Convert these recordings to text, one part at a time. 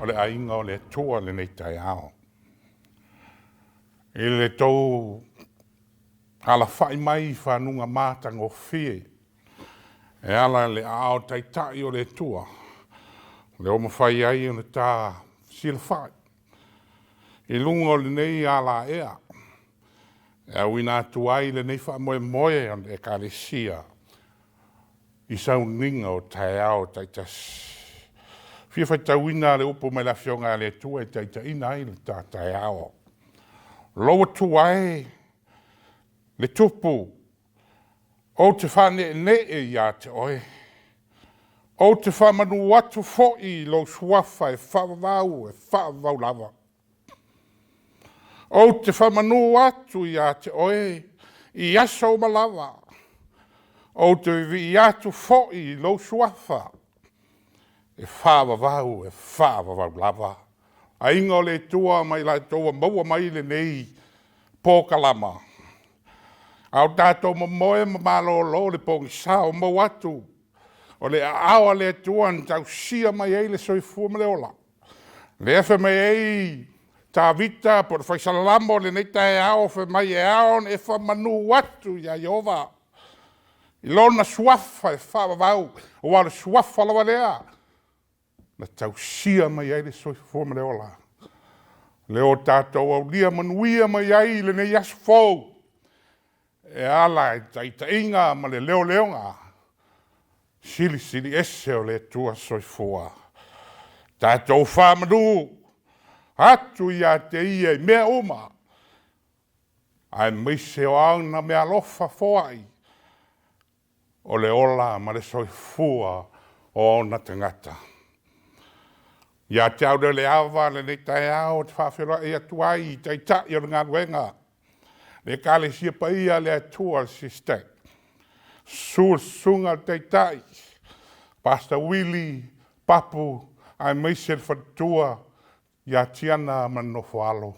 o le aiga o le Atua lenei taeao. I le tou alafai mai i fanuga matagofie e ala i le aao taitai o le Atua, lea ua mafai ai ona ta fesilafai i luga o lenei alaea e auina atu ai lenei faamoemoe o le Ekalesia i sauniga o taeao taitasi. Fia faitauina le upu mai le Afioga a le Atua e taitaiina ai le ta taeao. Lou Atua e, le Tupu, ou te faaneenee ia te oe, ou te faamanu atu foi i lou suafa e faavavau e faavavau lava. Ou te faamanu atu ia te oe i aso uma lava, ou te vivii atu foi i lou suafa e faavavau e faavavau lava. Aiga o le Atua ma i latou ua maua mai lenei pokalama, a o tatou momoe ma malolo i le pogisa, ua maua atu o le aao a le Atua na tausia mai ai le soifua ma le ola, lea e fai mai ai Tavita po o le Fai Salamo i lenei taeao fai mai, e ao ona e faamanu atu ia Ieova i Lona Suafa e faavavau, aua o le Suafa lava lea na tausia mai ai le soifua ma le ola, lea ua tatou aulia manuia mai ai lenei aso fou e ala i le taitaiga ma le leoleoga silisili ese o le Atua Soifua. Tatou faamanu atu ia te Ia i mea uma, aemaise o ana meaalofa foai, o le ola ma le soifua o ona tagata. Ia te au lea o le ava lenei taeao ou te faafeiloai atu ai i Taitai o le galuega, le Ekalesia Paia a le Atua o le SISTEC, susu le Susuga i le Taitai, Pastor Uili Papu aemaise le faletua ia Tiana ma le nofo a alo.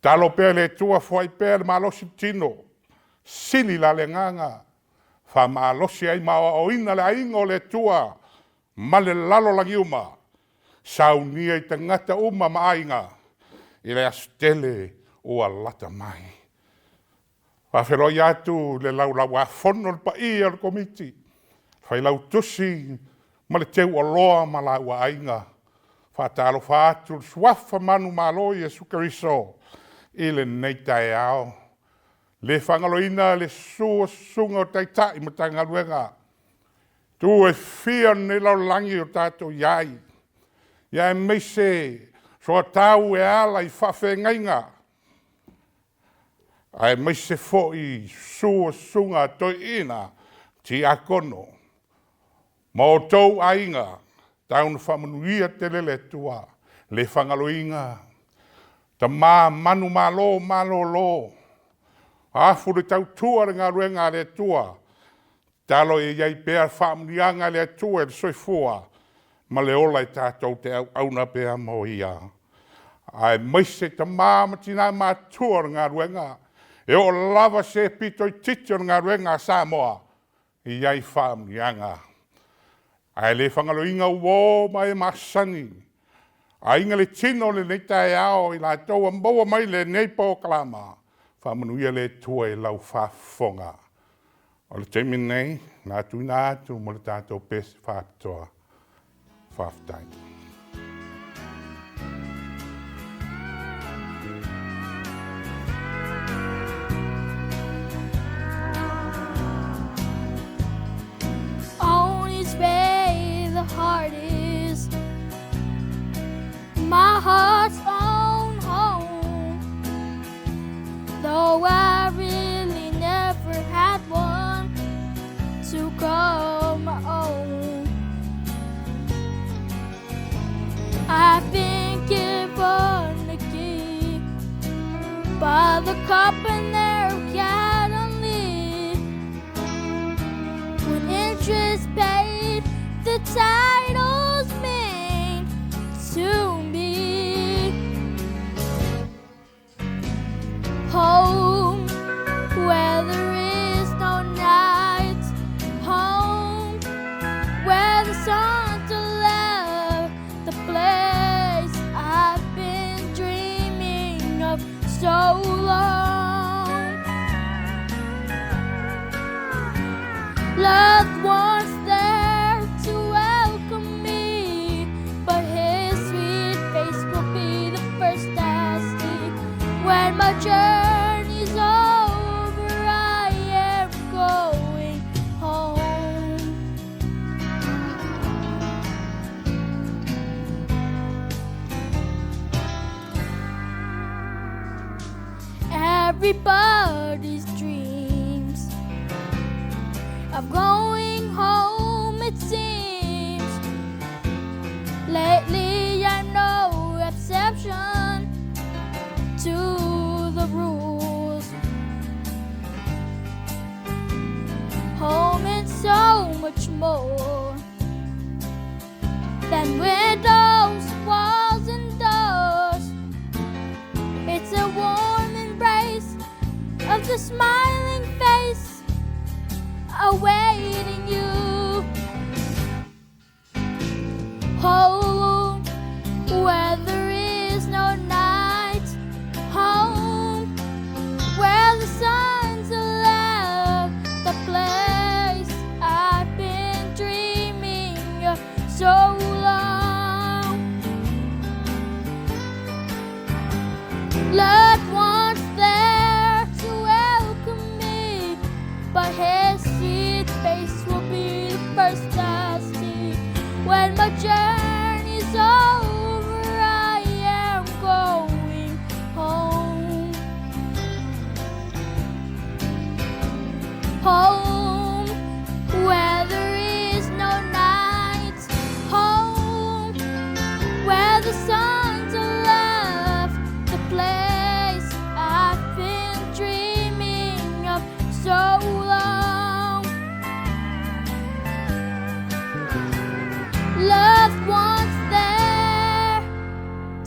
Tatalo pea i le Atua foai pea le malosi i le tino, sili la le agaga, faamalosi ai ma aoaoina le aiga o le Atua ma le lalolagi uma, saunia i tagata uma ma aiga i le aso tele ua lata mai. Faafeiloai atu le Laulau-a-Fono i le paia o le Komiti, Failautusi ma le Teuoloa ma laua aiga. Faatalofa atu i le suafa manumalo o Iesu Keriso i lenei taeao. Le faagaloina le susu o susuga o Taitai Matagaluega, itu e fia o lenei lalolagi o tatou i ai, aemaise soatau e ala i faafeagaiga, aemaise foi susu o susuga a toeaiina, tiakono ma outou aiga, tau ina faamanuia tele le Atua. Le faagaloina tama manumalo malolo, afu le tautua i le galuega a le Atua, tatalo ia i ai pea faamanuiaga a le Atua i le soifua ma le ola e tatou te auauna pea mo Ia. Aemaise tama ma tina matutua o le galuega, e oo lava se pito itiiti o le galuega a Samoa, e i ai faamanuiaga. Ae le faagaloina uo ma e masani, aiga i le tino i lenei taeao, i latou ua maua mai lenei polokalama, faamanuia le Atua i lau faafofoga. O le taimi lenei, o le a tuuina atu mo le tatou pese faapitoa. Faafetai. On its way, the heart is my heart's own home. Though I really never had one to call my own. I've been given a key by the carpenter academy. When interest paid, the title's mean to me. Home, where there is no night. Home, where the sun's alive, the place. Everybody's dreams of going home, it seems. Lately, I'm no exception to the rules. Home is so much more than windows, walls, and doors. It's a warm embrace of the smiling face awaiting you. Home, where there is no night. Home, where the sun's alive. The place I've been dreaming of so long. Loved ones there to welcome me, but his sweet face will be the first I see. When my journey's over, I am going home. Home, where there is no night. Home, where the sun's alive. The place I've been dreaming of so long. Loved ones there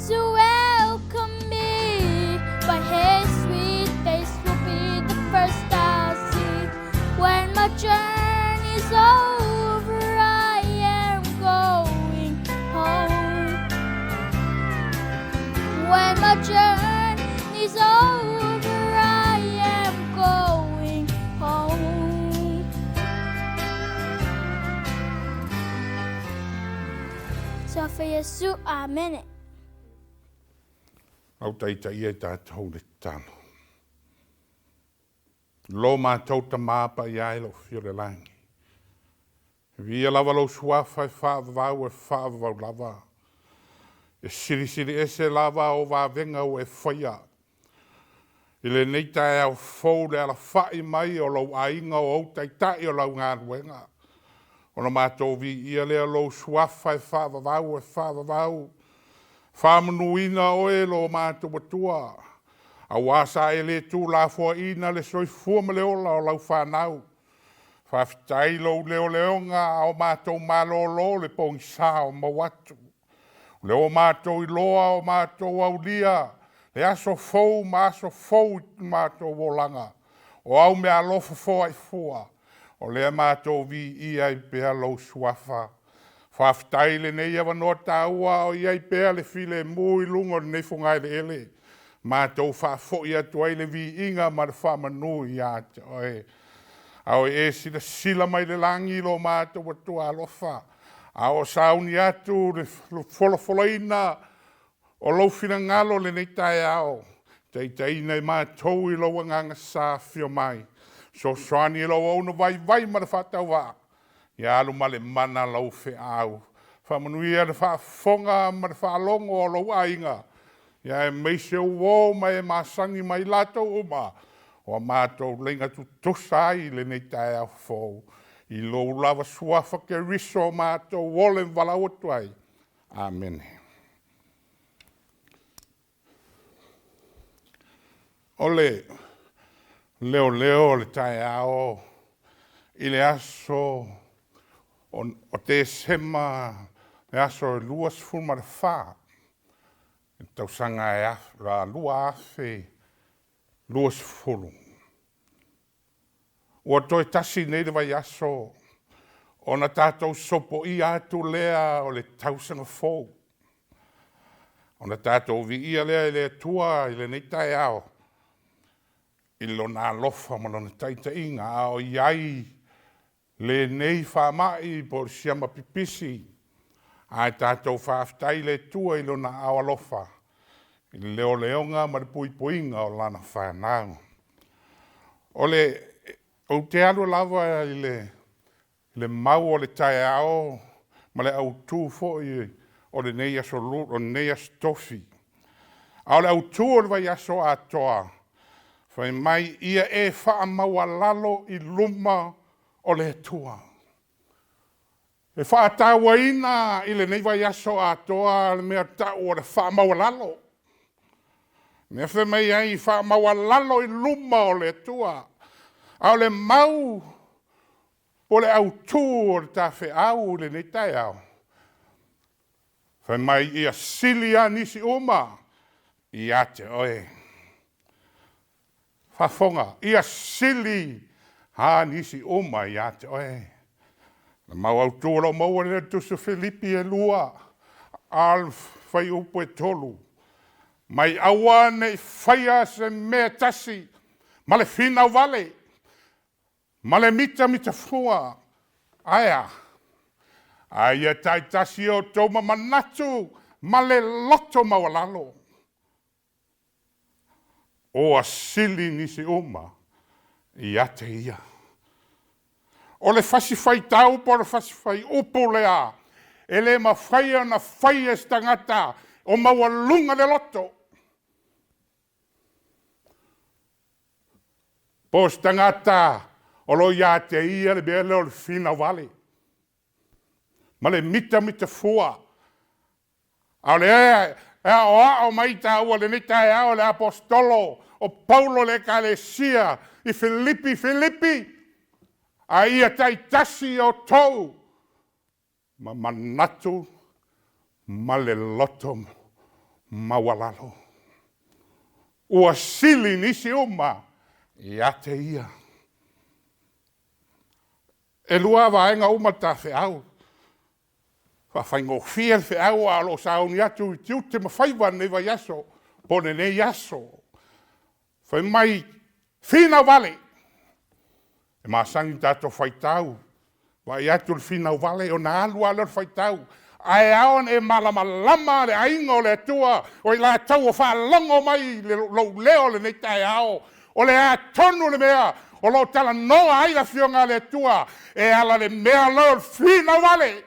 to welcome me, but his sweet face will be the first I'll see. When my journey's over, I am going home. When my journey's over, I am going home. So for Iesu, amene. Au taitaia i tatou le tatalo. Lo matou Tamā paia e o lo o afio i le lagi. Viia lava lou suafa e faavavau e faavavau lava. E silisili ese lava o vavega ua e faia. I lenei taeao fou le alafai mai o lou aiga o ou taitai o lau galuega. Ona matou viia lea lou suafa e faavavau e faavavau. Faamanuina oe lo matou Atua. Auā sa e le tuulafoaiina le soifua ma le ola o lau fanau. Faafetai lou leoleoga a o matou malōlō le pogisā o mau atu. O lea ua matou iloa o matou aulia le aso fou ma aso fou i matou olaga. O au meaalofa foai fua. O lea matou viia ai pea lou suafa. Faafetai lenei avanoa taua o i ai pea le filemu i luga o lenei fogaeleele. Matou faafoi atu ai le viiga ma le faamanu ia te oe. A o e silasila mai le lagi lo matou Atua alofa. A o sauni atu le folafolaina o lou finagalo lenei taeao. Taitaiina i matou i lou agaga sa afio mai. Sosoani i lou auna vaivai ma le faatauvaa. Ia alu ma le mana lau feau. Faamanuia le faafofoga ma le faalogo o lou aiga. Ia aemaise uō ma e masani mai latou uma. O a matou leiga tutusa ai lenei taeao fou. I lou lava suafa Keriso o matou ole ma valaau atu ai. Amene. O le leoleo o le taeao i le aso o Tesema le aso e 24 le tausaga e 2020. Ua toe tasi nei le vaiaso ona tatou sopoia atu lea o le tausaga fou. Ona tatou viia lea i le Atua i lenei taeao i lona alofa ma lona taitaiga a o i ai lenei faamai po o le siama pipisi. Ae tatou faafetai i le Atua i lona aao alofa i le leoleoga ma le puipuiga o lana fanau. O le ou te alu lava i le mau o le taeao ma le autū foi o lenei aso o lenei aso tofi. A o le autū o le vaiaso atoa, Fai mai ia e faamaualalo i luma o le Atua. E faatauaina i lenei vaiaso atoa le mea tau o le faamaualalo. Mea fai mai ai, faamaualalo i luma o le Atua. A o le mau po o le autu o le tafeau i lenei taeao, fai mai ia sili lava nisi uma ia te oe. Faafofoga, ia sili lava nisi uma ia te oe. O le mau autu o lo o maua i le Tusi o Filipi e 2 a o le fuaiupu e 3. Mai aua ne i faia se mea e tasi ma le finau vale ma le mitamitafua. Ae a? A ia taitasi outou ma manatu ma le loto maualalo. Ua sili nisi uma ia te ia. O le fasi faitau po o le fasi faiupu lea, e le mafai ona faia e se tagata o maualuga le loto, po o se tagata o lo o ia te ia le mea lea o le finau vale ma le mitamitafua. A o lea e aoao mai taua i lenei taeao e le Aposetolo o Paulo i le ekalesia i Filipi, Filipi, a ia taitasi outou ma manatu ma le loto maualalo. Ua sili nisi uma ia te ia. E 2 vaega uma le ta feau, faafaigofie le feau ae o lo o sauni atu i tiute ma faiva i lenei vaiaso po o lenei aso. Fai mai, finau vale, e masani ona tatou faitau, vaai atu i le finau vale ona alu lava lea o le faitau. Ae ao ona e malamalama le aiga o le Atua, o i latou o faalogo mai i lou leo i lenei taeao, o le a tonu le mea o lo o talanoa ai le Afioga a le Atua e ala i le mea lea o le finau vale.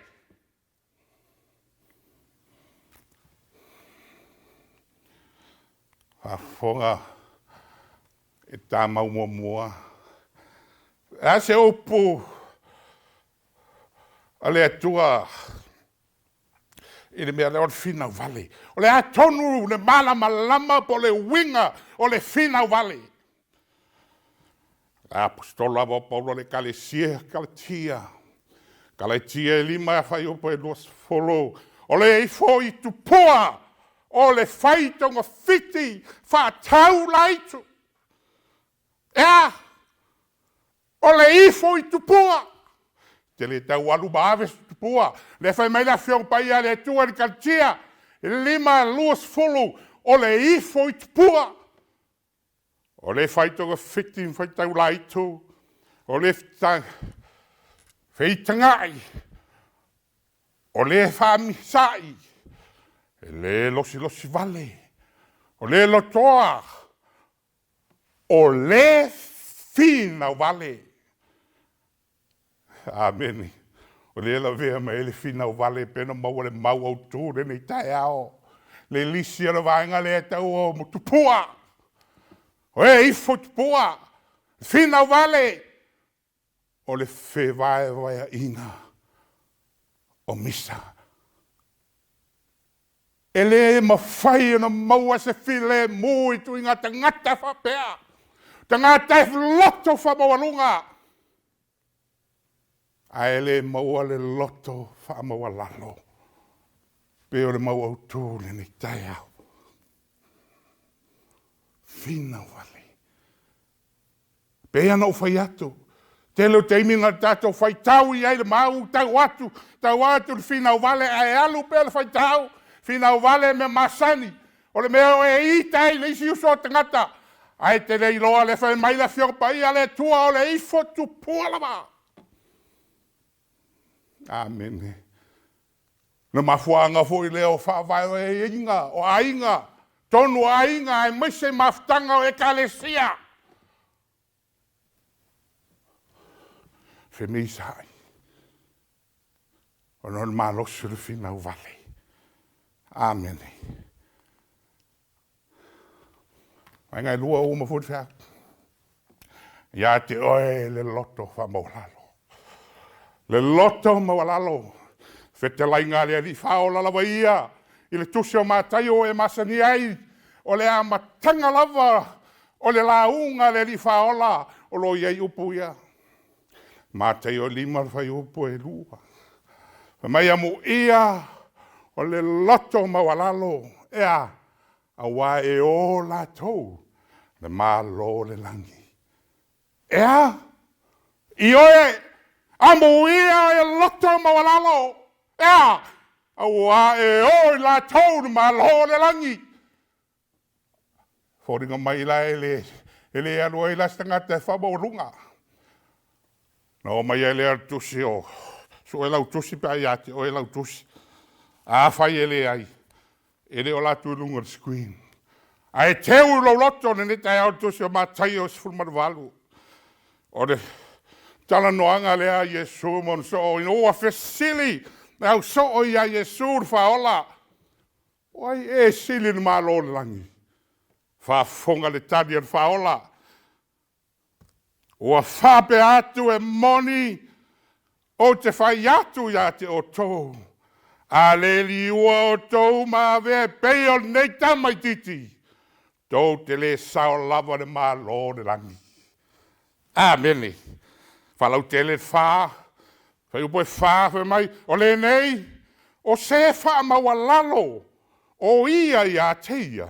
Faafofoga i le ta mau muamua. O le a se upu a le Atua i le mea lea o le finau vale? O le a tonu le malamalama po o le uiga o le finau vale? O le Aposetolo lava o Paulo i le ekalesia Kalatia, Kalatia 5 fuaiupu 20, o le ifo i tupua o le fai togafiti faataulaitu. E a? O le ifo i tupua. E te le tau alu ma ave se tupua. O lea e fai mai le Afioga Paia a le Atua i le Kalatia 5:20, o le ifo i tupua. O le fai togafiti ma faitaulaitu, o le feitagai, o le faamisa'i, e le losilosi vale, o le lotoa, o le finau vale. Amene. O lea e lavea mai ai le finau vale e pei ona maua le mau autu i lenei taeao. Le lisi o le vaega lea e tau o tupua, o e ifo i tupua, finau vale, o le fevaevaeaiga o misa. E le mafai ona maua se filemu i ituaiga tagata faapea, tagata e loto faamaualuga, ae le maua le loto faamaualalo pei o le mau autu i lenei taeao. Finau vale. E pei lava ona ou fai atu, tele o taimi na tatou faitau i ai i le mau tau atu, tau atu le finau vale ae alu pea le faitau, finau vale mea masani, o le mea o e ita ai i le isi uso a tagata, ae te le iloa o lea e fai mai le Afioga Paia a le Atua, o le ifo tupua lava. Amene. O le mafuaaga foi lea o faavaevaeaiga o aiga, totonu o aiga aemaise mafutaga o ekalesia. Femisaai, ona o le malosi o le finau vale. Amene. Vaega e 2 ua uma foi le feau. Ia te oe le loto faamaualalo. Le loto maualalo, fetalaiga a le Alii Faaola lava ia i le Tusi o Mataio ua e masani ai, o le amataga lava o le lauga a le Alii Faaola o lo o i ai upu ia. Mataio 5 le fuaiupu e 2. Fai mai, amuia o le loto maualalo, e a? Aua e o latou le Malo o le lagi. E a? Ioe, amuia e loto maualalo. E a? Aua e o i latou le Malo o le lagi. Foliga mai la e le, e le alu ai la se tagata e faamaualuga. Na oo mai ai lea o le tusi o sue lau tusi pe a ia te oe lau tusi. Afai e leai, e le o la atu i luga o le screen. Ae teu i lou loto lenei taeao le tusi o Mataio 18. O le talanoaga lea a Iesu ma ona soo ina ua fesili le ausoo ia Iesu le Faaola, o ai ea e sili i le Malo o le lagi? Faafofoga le tali a le Faaola, ua faapea atu e moni, ou te fai atu ia te outou, a le liua outou ma avea e pei o lenei tamaitiiti, tou te le sao lava le Malo o le lagi. Amene. Faalautele le 4, fuaiupu e 4 fai mai, o lenei, o se faamaualalo o ia ia te ia,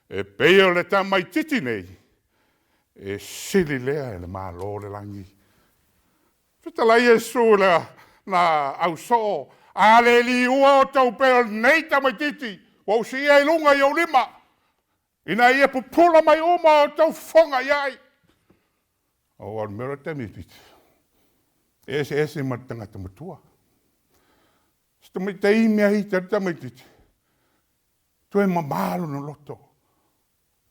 e pei o le tamaitiiti nei, e sili lea i le Malo o le lagi. Fetalai Iesu i lana ausoo, a le liua outou pei o lenei tamaitiiti, ua ou siia i luga i ou lima, ina ia pupula mai uma outou fofoga i ai. Aua o le mea lea o le tamaitiiti, e eseese ma le tagata matua. Si tamaitai lava ita le tamaitiiti, toe mama lona loto.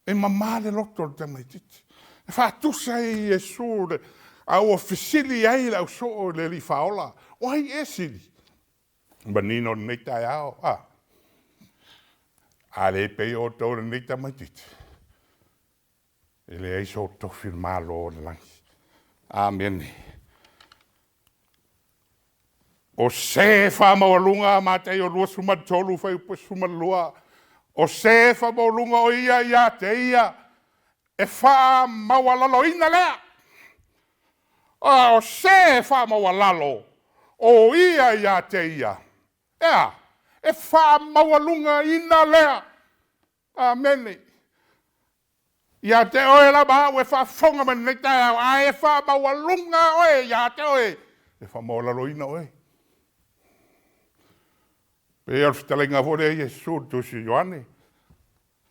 E mama le loto o le tamaitiiti. E faatusa ai e Iesu le, a ua fesili ai le ausoo i le Alii Faaola, o ai ea e sili? Manino lenei taeao, a? A le pei outou i lenei tamaitiiti, e leai sou tofi i le Malo o le lagi. Amene. O se faamaualuga, Mataio 23, fuaiupu 12, o se faamaualuga o ia ia te ia, e faamaualaloina lea. A o se faamaualalo o ia ia te ia, e a? E faamaualugaina lea. Amene. Ia te oe lava au e faafofoga mai i lenei taeao, a e faamaualuga oe ia te oe, e faamaualaloina oe. Pei o le fetalaiga foi lea a Iesu i le tusi a Ioane,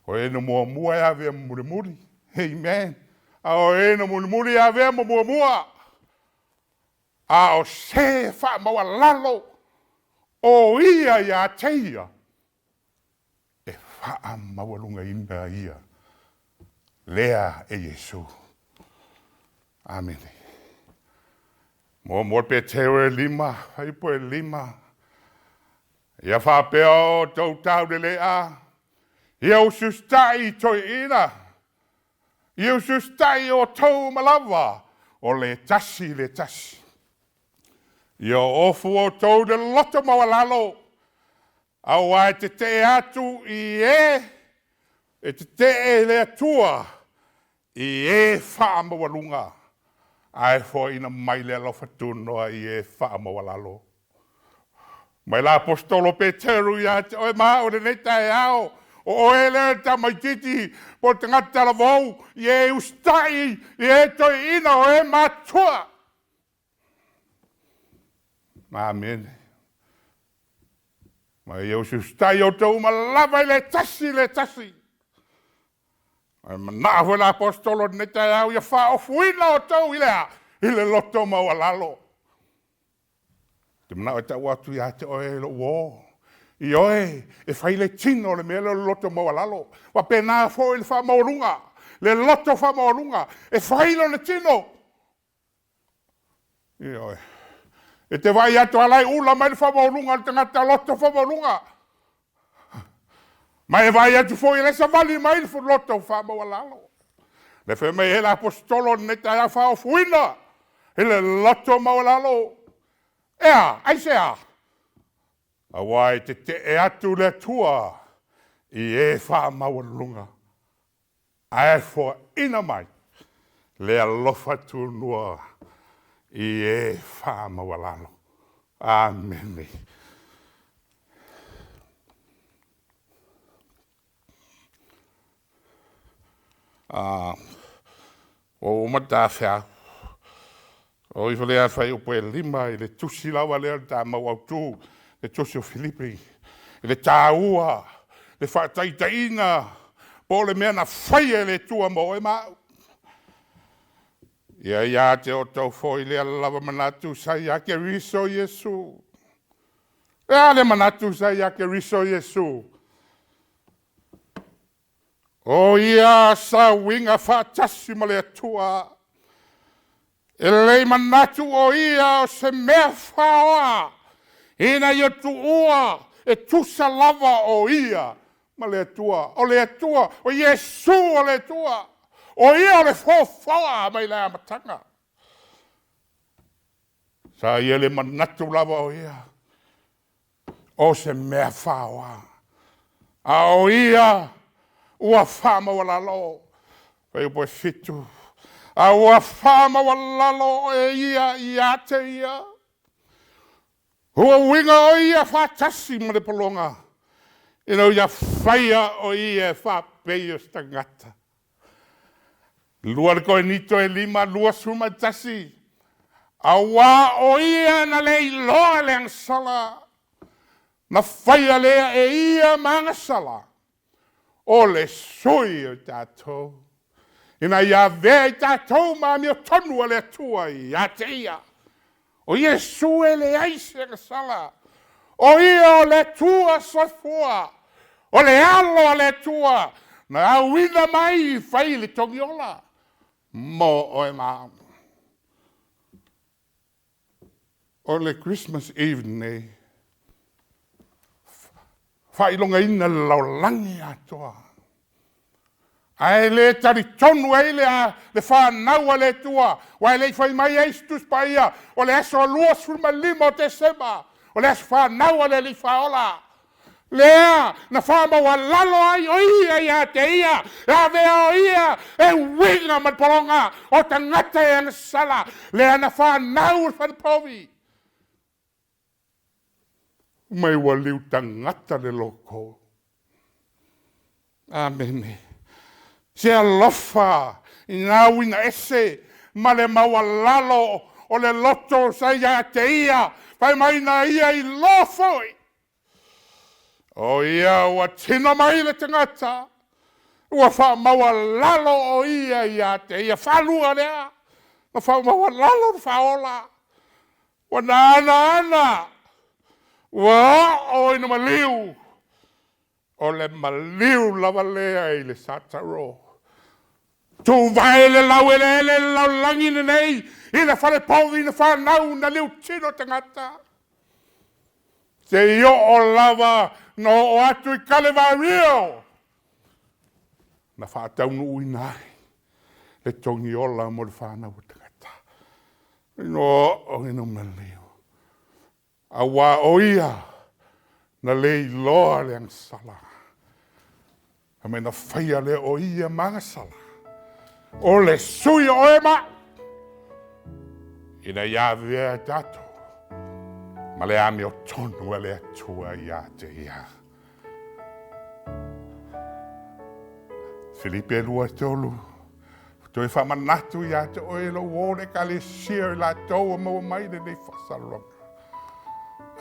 o e na muamua e avea ma mulimuli. Amen. A o e na mulimuli e avea ma muamua. A o se faamaualalo o ia ia te ia, e faamaualugaina ia lea e Iesu. Amene. Muamua Peteru e 5, fuaiupu e 5. Ia faapea outou taulele'a, ia usiusitai i toeaiina, ia usiusitai outou uma lava, o le tasi i le tasi. Ia ofu outou i le loto maualalo, aua e tetee atu i e, e tetee le Atua i e faamaualuga, ae foaiina mai le alofa tunoa i e faamaualalo. Mai le aposetolo Peteru ia te oe ma au i lenei taeao, o oe lea le tamaitiiti po o le tagata talavou, i e usitai i e toeaiina o e matutua. Amene. Ma ia usiusitai outou uma lava i le tasi i le tasi. Ae manao foi le aposetolo i lenei taeao ia faaofuina outou i le a? I le loto maualalo. Ou te manao e tau atu ia te oe lou uo, ioe, e fai le tino o le mea lea o le loto maualalo. E faapena foi le faamaualuga, le loto faamaualuga, e fai lona tino. Ioe. E te vaai atu lava la e ula mai le faamaualuga o le tagata loto faamaualuga. Ma e vaai atu foi o la e savali mai le loto faamaualalo. Le fai mai ai le Aposetolo i lenei taeao faaofoina i le loto maualalo. E a? Aisea? Aua e tetee atu le Atua i e faamaualuluga, ae foaina mai le alofa tunoa i e faamaualalo. Amene. Ua uma ta feau. O ifo lea fuaiupu e 5 i le tusi lava lea o le ta mau autu, le tusi o Filipi, i le taua, le faataitaiga po o le mea na faia e le Atua mo oe ma au. Ia ia te outou foi lea lava manatu sa ia Keriso Iesu. E a le manatu sa ia Keriso Iesu? O ia sa uiga faatasi ma le Atua, e le i manatu o ia o se mea faoa ina ia tuua e tusa lava o ia ma le Atua. O le Atua, o Iesu o le Atua, o Ia o le Foafoa mai le amataga. Sa ia le manatu lava o Ia o se mea faoa, a o Ia ua faamaualalo. Fuaiupu 7, a ua faamaualalo e Ia ia te Ia, ua uiga o Ia faatasi ma le pologa, ina ia faia o Ia e faapei o se tagata. 2 Korinito 5:21, aua o Ia na le iloa le agasala, na faia lea e Ia ma agasala o le sui o i tatou, ina ia avea i tatou ma amiotonu a le Atua ia te Ia. O Iesu e leai se agasala, o Ia o le Atua Soifua, o le Alo o le Atua na auina mai e fai le togiola mo oe ma au. O le Christmas Eve lenei, faailogaina i le lalolagi atoa, ae le talitonu ai le fanau a le Atua, aua e le i fai mai ai se Tusi Paia, o le aso 25 o Tesema o le aso fanau a le Alii Faaola, lea na faamaualalo ai o Ia ia te Ia, e avea o Ia e uiga ma le pologa o tagata e agasala, lea na fanau i le falepovi. Mai ua liu tagata le loko. Amene. Se alofa i na uiga ese ma le maualalo o le loto sa ia te Ia, fai mai na Ia iloa foi, o Ia ua tino mai le tagata, ua faamaualalo o Ia ia te Ia. Faalua lea na faamaualalo le Faaola, ua na ana ua oo ina maliu, o le maliu lava lea i le sataro. Tuvae le laueleele le lalolagi lenei i le falepovi na fanau na liutino tagata, seia oo lava na oo atu i Kalevario na faataunuuina ai le togiola mo le fanau a tagata. Ina ua oo ina maliu, aua o Ia na le iloa le agasala, fai mai na faia lea o Ia ma agasala, o le sui o oe ma au, ina ia avea i tatou ma le amiotonu a le Atua ia te Ia. Filipi 2:3, toe faamanatu ia te oe lou uo le ekalesia o i latou ua maua mai lenei faasalologa.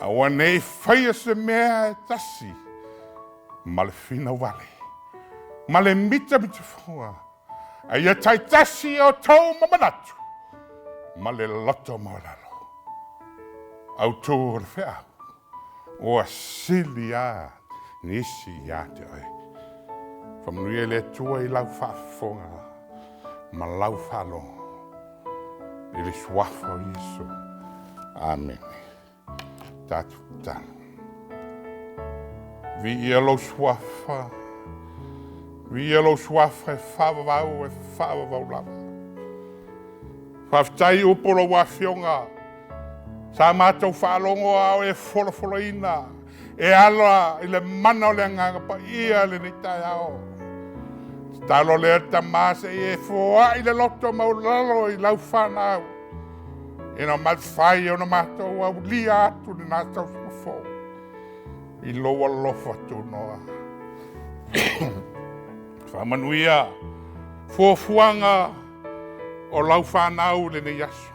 Aua ne i faia se mea e tasi ma le finau vale, ma le mitamita fua, a ia taitasi outou ma manatu ma le loto maualalo. Autu o le feau, ua sili lava nisi ia te oe. Faamanuia le Atua i lau faafofoga ma lau faalogo i le suafa o Iesu. Amene. Tatou tatalo. Viia lou suafa, Viia lou suafa e faavavau e faavavau lava. Faafetai upu o lou afioga sa matou faalogo a o e folafolaina e ala i le mana o le Agaga Paia lenei taeao. Tatalo lea Tama se i e foai le loto maualalo i lau fanau, ina mafai ona matou aulia atu lena tausaga fou i lou alofa tunoa. Faamanuia fuafuaga o lau fanau i lenei aso.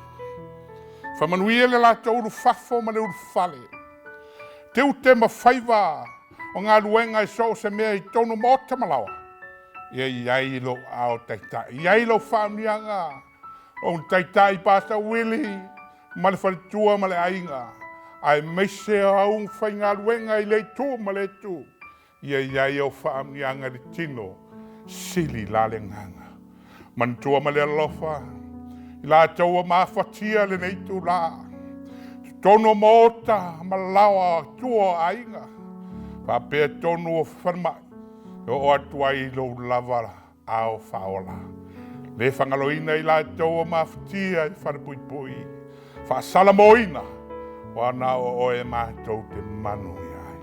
Faamanuia le latou ulufafo ma le ulufale. Tiute ma faiva o galuega i so o se mea i totonu o maota ma laoa. Ia i ai lou aao taitai, i ai lau faamanuiaga, ou taitai Pastor Willie ma le faletua ma le aiga, aemaise o au faigaluega i le itu ma le itu. Ia i ai au faamanuiaga i le tino, sili la le agaga. Manatua ma le alofa i latou ua mafatia lenei itulā, totonu o maota ma laoa tua o aiga, faapea totonu o falemai, e oo atu ai i lou lava ao faaola. Le faagaloina i latou ua mafatia i falepuipui, faasalamoina, ua na o oe matou te manuia ai.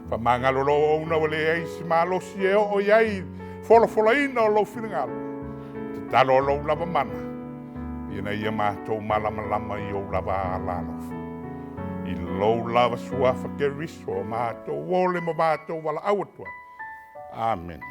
Faamagalo lou auauna ua leai se malosi e oo i ai folafolaina o lou finagalo. Tatalo o lou lava mana, ina ia matou malamalama i ou lava ala alofa. I lou lava suafa Keriso o matou ole ma matou valaau atu ai. Amene.